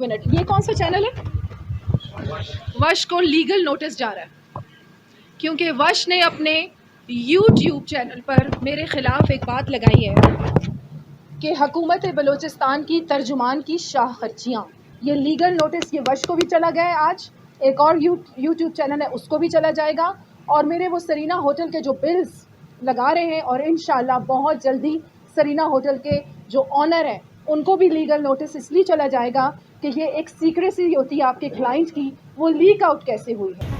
منٹ، یہ کون سا چینل ہے؟ وش کو لیگل نوٹس جا رہا ہے، کیونکہ وش نے اپنے یوٹیوب چینل پر میرے خلاف ایک بات لگائی ہے کہ حکومت بلوچستان کی ترجمان کی شاہ خرچیاں، یہ لیگل نوٹس، یہ وش کو بھی چلا گیا ہے، آج ایک اور یو-، یوٹیوب چینل ہے، اس کو بھی چلا جائے گا، اور میرے وہ سرینا ہوٹل کے جو بلز لگا رہے ہیں، اور انشاءاللہ بہت جلدی سرینا ہوٹل کے جو اونر ہیں، ان کو بھی لیگل نوٹس اس لیے چلا جائے گا کہ یہ ایک سیکریسی ہوتی ہے آپ کے کلائنٹ کی، وہ لیک آؤٹ کیسے ہوئی ہے۔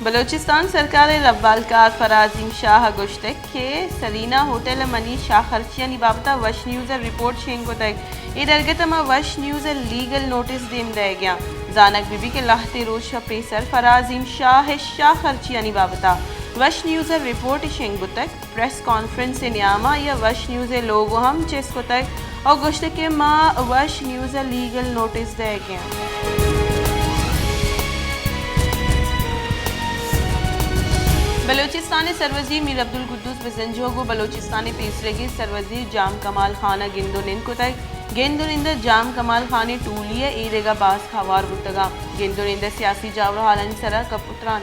بلوچستان سرکار ءِ ربالکار فرازیم شاہ ءَ گوشتگ کہ سرینا ہوٹل ءَ منی شاہ خرچیانی بابت ءَ وش نیوز ءَ رپورٹ شنگ کتگ۔ اے درگت ءَ ما وش نیوز ءَ لیگل نوٹس دیم دئیگ ءَ آں۔ زانگ بہ بیت کہ لہتے روچ ءَ پیسر فرازیم شاہ ءِ شاہ خرچیانی بابت ءَ وش نیوز ءَ رپورٹ شنگ بوتگ۔ پریس کانفرنس ءِ نیام ءَ آئی ءَ وش نیوز ءِ لوگو ہم چست کتگ ءُ گوشتگ کہ ما وش نیوز ءَ لیگل نوٹس دئیگ ءَ آں۔ بلوچستان ءِ سروزیر میر عبدالقدوس بزنجو ءَ گوں بلوچستان ءِ پیسریگیں سروزیر جام کمال خان ءَ گند ءُ نند کتگ۔ گند ءُ نند ءَ جام کمال خان ءِ ٹولی ءَ اے دگہ باسک ہوار بوتگ اَنت۔ گند ءُ نند ءَ سیاسی جاورہالانی سرا گپ ءُ تران۔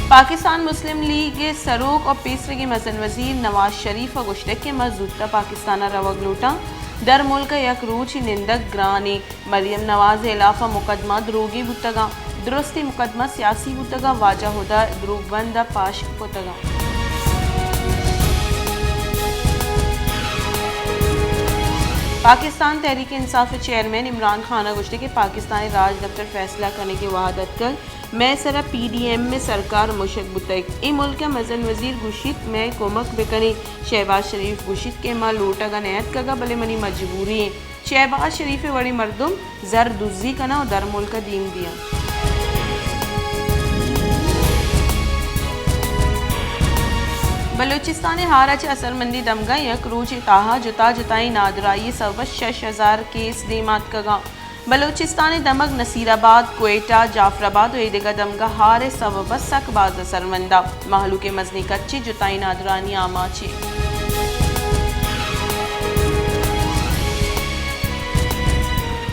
پاکستان مسلم لیگ ءِ سروک ءُ پیسریگیں مزن وزیر نواز شریف ءَ گوشتگ کہ ما زوت ءَ پاکستان ءَ روگ لوٹاں، در ملک ءَ یک روچے نندگ گران ایں۔ مریم نواز ءِ ہلاف ءَ مقدمہ دروگیں بوتگ اَنت، درستیں مقدمہ سیاسی بوتگ اَنت، واجہ ہدا دروگبند ءَ پاشک کتگ اَنت۔ پاکستان تحریک انصاف ءِ چیئرمین عمران خان ءَ گوشتگ کہ پاکستان ءِ راجدپتر فیصلہ کنگ ءِ وہد اتکگ، مئے سرا پی ڈی ایم ءِ سرکار مشگ بوتگ۔ اے ملک ءِ مزن وزیر گوشیت، مئے کمک بہ کن اِت۔ شہباز شریف گوشیت کہ ما لوٹگ ءَ نیاتکگ آں، بلے منی مجبوری اِنت۔ شہباز شریف ءِ وڑیں مردم زر دزی کن اَنت ءُ درملک ءَ دیم دیاں۔ بلوچستان ءِ ہار ءَ چہ اثرمندیں دمگاں یک روچے ءِ تہا جتا جتائیں نادراہی ءِ سبب ءَ شش ہزار کیس دیم ءَ اتکگ اَنت۔ بلوچستان ءِ دمگ نصیر آباد، کوئٹہ، جعفر آباد ءُ اے دگہ دمگاں ہار ءِ سبب ءَ سک باز اثرمند اَنت۔ مہلوک ءِ مزنیں کچے جتائیں نادراہانی آماچ اِنت۔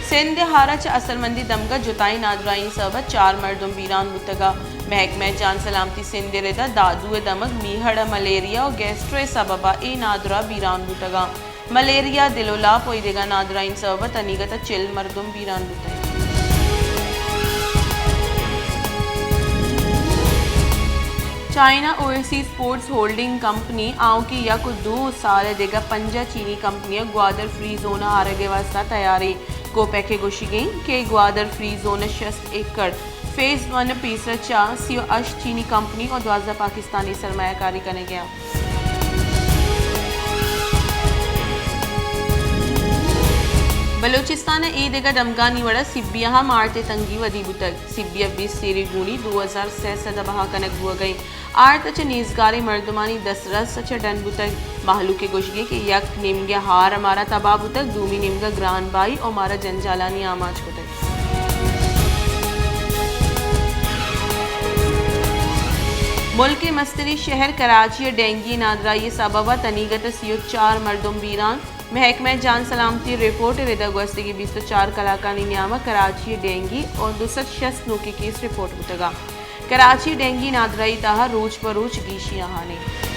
سندھ ءِ ہار ءَ چہ اثرمندیں دمگاں جتائیں نادراہی ءِ سبب ءَ چار مردم بیران بوتگ اَنت۔ محکمہ جان سلامتی سندھ ءِ رد ءَ دادو ءِ دمگ میہڑ ءَ ملیریا ءُ گیسٹرو ءِ سبب ءَ اے نادراہ بیران بوتگ اَنت۔ ملیریا، دل ءُ لاپ ءُ اے دگہ نادراہی ءِ سبب ءَ تنیگت ءَ چل مردم بیران بوتگ۔ China overseas ports holding company آؤکیں یک ءُ دو سال ءَ دگہ پنجاہ چینی کمپنیاں گوادر فری زون ءَ آرگ ءِ واستہ تیار اِنت۔ کوپیک ءِ گوشگ اِنت کہ گوادر فری زون ءِ شست ایکڑ فیز ون ءِ پیسر ءَ چہ سی ءُ ہشت چینی کمپنی ءُ دوازدہ پاکستانی سرمایہ کاری کنگ ءَ اَنت۔ بلوچستان ءِ اے دگہ دمگانی وڑ ءَ سبی ءَ ہم آرت ءِ تنگی ودی بوتگ۔ سبی ءَ بیست سیری گونی دو ہزار سئے سد ءَ بہا کنگ بوگ ءَ اِنت۔ آرت ءَ چہ نیزگاریں مردمانی دسترس ءَ چہ ڈن بوتگ۔ مہلوک ءِ گوشگ اِنت کہ یک نیمگ ءَ ہار ءَ مارا تباہ بوتگ، دومی نیمگ ءَ گران بہائی ءُ مارا جنجالانی آماچ کتگ۔ ملک ءِ مستریں شہر کراچی ءَ ڈینگی نادراہی ءِ سبب ءَ تنیگت ءَ سی ءُ چار مردم بیران۔ محکمہ جان سلامتی ءِ رپورٹ ءِ رد ءَ گوستگیں بیست ءُ چار کلاکانی نیام ءَ کراچی ءَ ڈینگی ءُ دو سد شست نوکیں کیس رپورٹ بوتگ اَنت۔ کراچی ءَ ڈینگی نادراہی ءِ تہا روچ پہ روچ گیشی آہان اِنت۔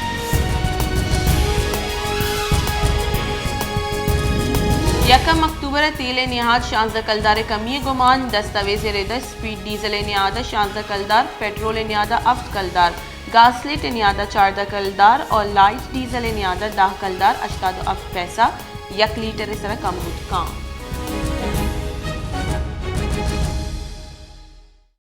یکم اکتوبر ءَ تیل ءِ نہاد شانزدہ کلدار ءِ کمی ءِ گمان، دستاویز ءِ رد ءَ اسپیڈ ڈیزل ءِ نہاد ءَ شانزدہ کلدار، پٹرول ءِ نہاد ءَ ہفت کلدار، گاسلیٹ ءِ نہاد ءَ چاردہ کلدار ءُ لائٹ ڈیزل ءِ نہاد ءَ دہ کلدار ہشتاد ءُ ہفت پیسہ یک لیٹر ءِ سرا کم بوت کاں۔